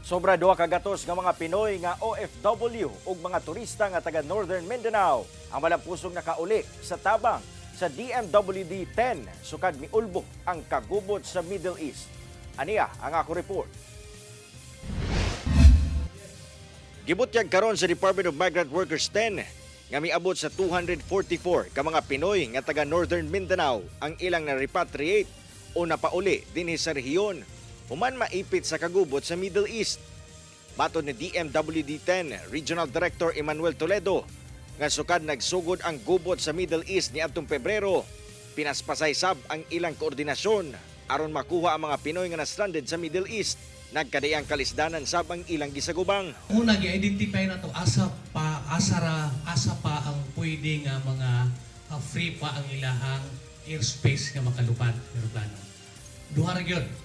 Sobra 200 nga mga Pinoy nga OFW ug mga turista nga taga Northern Mindanao ang malampusong nakauli sa tabang sa DMWD 10 sukad miulbok ang kagubot sa Middle East. Aniya ang ako report. Gibutyag karon sa Department of Migrant Workers 10 nga miabot sa 244 ka mga Pinoy nga taga Northern Mindanao ang ilang na-repatriate o napauli dinhi sa rehiyon human maipit sa kagubot sa Middle East. Matod ni DMWD 10 Regional Director Emmanuel Toledo nga sukad nagsugod ang gubot sa Middle East niadtong Pebrero, pinaspasay sab ang ilang koordinasyon aron makuha ang mga Pinoy nga na-stranded sa Middle East. Nagkadaiyang kalisdanan sab ang ilang gisagubang. Una, gi-identify na to asa pa asara asa pa ang pwede nga mga free pa ang ilahang airspace nga makalupad eroplano. Duha ra gyud.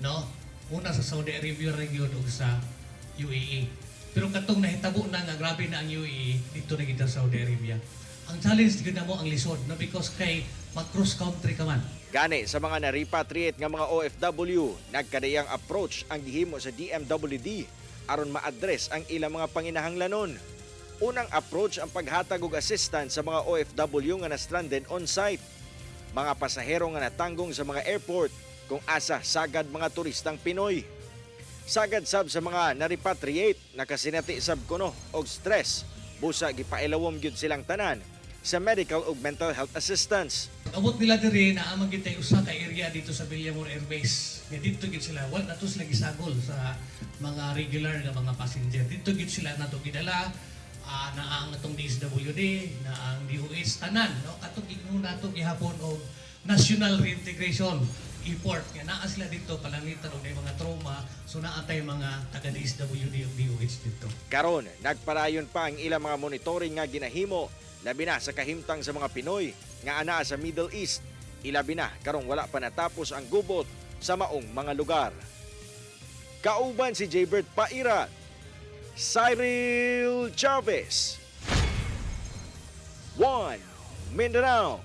No? Una, sa Saudi Arabia ra gyud ug sa UAE. Pero katong nahitabo na nga grabe na ang UAE, dito na gyud sa Saudi Arabia. Ang challenge gyud namo ang lisod, no, because kay mag cross country ka man. Gani sa mga na-repatriate nga mga OFW, nagkadaiyang approach ang gihimo sa DMWD aron ma-address ang ilang mga panginahanglanon. Unang approach ang paghatag og assistance sa mga OFW nga na-stranded on-site, mga pasahero nga natanggong sa mga airport kung asa sagad mga turistang Pinoy. Sagad sab sa mga na-repatriate, nakasinati sab kuno og stress, busa gipailawom gyud silang tanan sa medical ug mental health assistance. Abot nila diri, naa man gyud tay usa ka area dito sa Villamor Air Base. Nga dito gyud sila, wala nato sila gisagol sa mga regular nga mga passenger. Dito gyud sila nato gidala, naa ang atong DSWD, naa ang DOH, tanan, no, katong giingnon nato gihapon og national reintegration effort nga naa sila dito palangitan og mga trauma, so naa tay mga taga DSWD ug DOH dito. Karon, nagpadayon pa ang ilang mga monitoring nga ginahimo, labi na sa kahimtang sa mga Pinoy nga anaa sa Middle East. Ilabi na karong wala pa natapos ang gubot sa maong mga lugar. Kauban si Jaybert Paira, Cyril Chavez, One Mindanao.